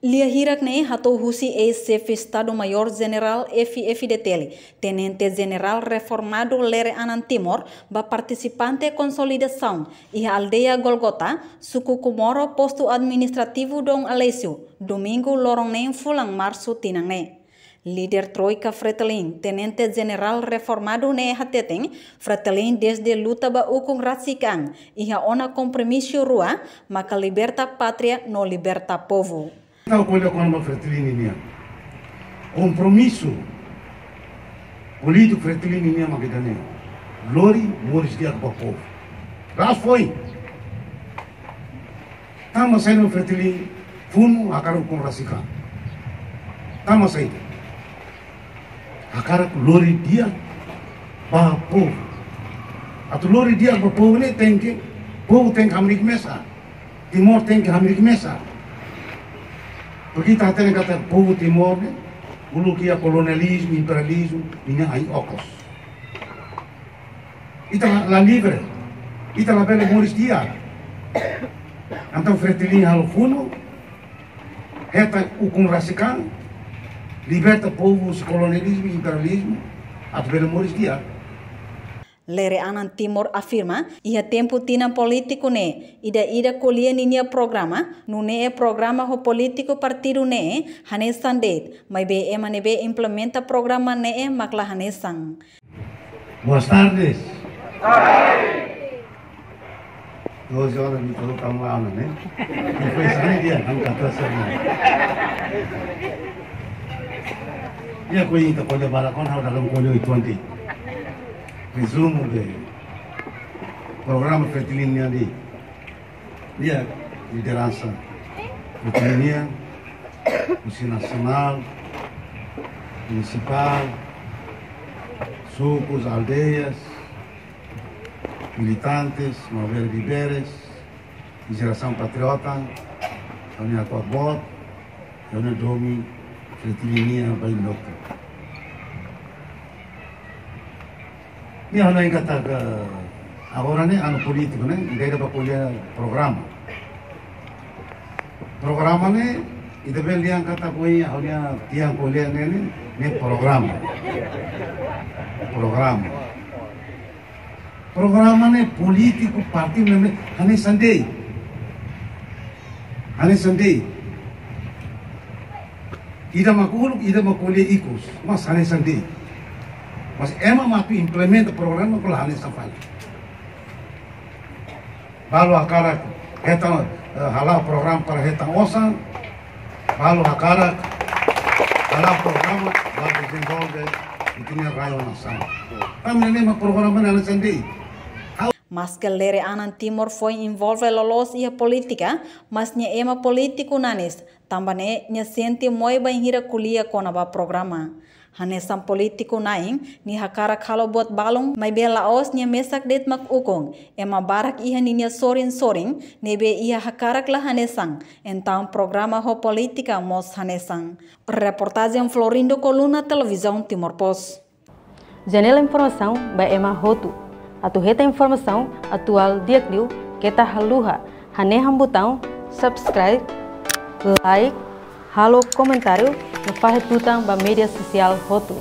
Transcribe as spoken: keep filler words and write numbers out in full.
Lia hirak ne'e hato'o husi eis-xefe Estadu-Maiór Jenerál F-FDTL, Tenente Jenerál reformadu Lere Anan Timor, ba partisipante konsolidasaun iha aldeia Golgota, suku Comoro, postu administrativu Dom Aleixo, domingu loron neen fulan Marsu tinan ne'e. Líder Troika Fretilin, Tenente Jenerál reformadu ne'e hateten, Fretilin desde luta ba ukun rasik an, iha ona kompromisu rua, maka liberta pátria no liberta povu. Ita ko'alia kona-ba Fretilin nian. Kompromisu polítiku Fretilin nian mak ida-ne'e. Lori moris di'ak ba povu. Ras foin. Tanba saida Fretilin funu hakarak ukun rasik an? Tanba saida? Hakarak lori di'ak ba povu. Atu lori di'ak ba povu ne'e tenke, povu tenke hamriik mesak. Timor tenke hamriik mesak. Porque ita hatene katak povu Timor ne'e, uluk iha kolonializmu, imperializmu, ninia ain okos. Ita la, la livre. Ita labele moris di'ak. Entaun Fretilin halo funu, hetan ukun rasik an, liberta povu husi kolonializmu, imperializmu, atu bele moris di'ak. Lere Anan Timor afirma, iha tempu tinan polítiku ne'e, ida-idak ko'alia ninia programa, nune'e programa ho polítiku partidu ne'e, hanesan de'it, maibé ema ne'ebé implementa programa ne'e mak la hanesan. Boas tardes. Doze horas de todo tamu ana, né? E foi isso aí, dia, não tá passando. E a coisa tá pode para com a da com oito ontem. Resumo de programa Fretilin nian, iha lideransa Fretilin nian, husi nasionál, munisipál, sukus, aldeias, militantes, malver biberes, jerasaun patriota, ha'u-nia atu boot, ha'u-nia domin Fretilin nian bainhira hotu. Ne'e ha'u hanoin katak agora ne'e anu polítiku ne'e, ita ida ba ko'alia programa. Programa ne'e, ita bele dehan katak ko'alia, ha'u-nia tiang ko'alia ne'e, ne'e, ne'e programa. Programa. Programa ne'e polítiku partidu ne'e, hanesan de'it. Hanesan de'it. Ida mak uluk, ida mak ko'alia ikus, mas hanesan de'it. Mas ema mak atu implementa programa mak la hanesan fali. Balu hakarak hetan, eh, hala'o programa para hetan osan, balu hakarak hala'o programa para dezenvolve ita-nia rain nasaun. Tanba ne'e mak programa ne'e hanesan de'it. Maske Lere Anan Timor foin envolve loloos iha polítika, mas nia ema polítiku nanis, tanba ne'e nia sente moe bainhira ko'alia kona-ba programa. Hanesan polítiku na'in, nia hakarak halo buat balun, maibé la'ós nia mesak de'it mak ukun, ema barak iha ninia sorin-sorin, ne'ebé iha hakarak la hanesan, entaun programa ho polítika mós hanesan. Reportajen Florindo Coluna, Televizaun Timor Post. Janela informasaun ba ema hotu. Atu hetan informasaun atuál di'ak liu keta haluha hanehan butaun subscribe, like, halo komentáriu no fahe tutan ba média sosiál hotu.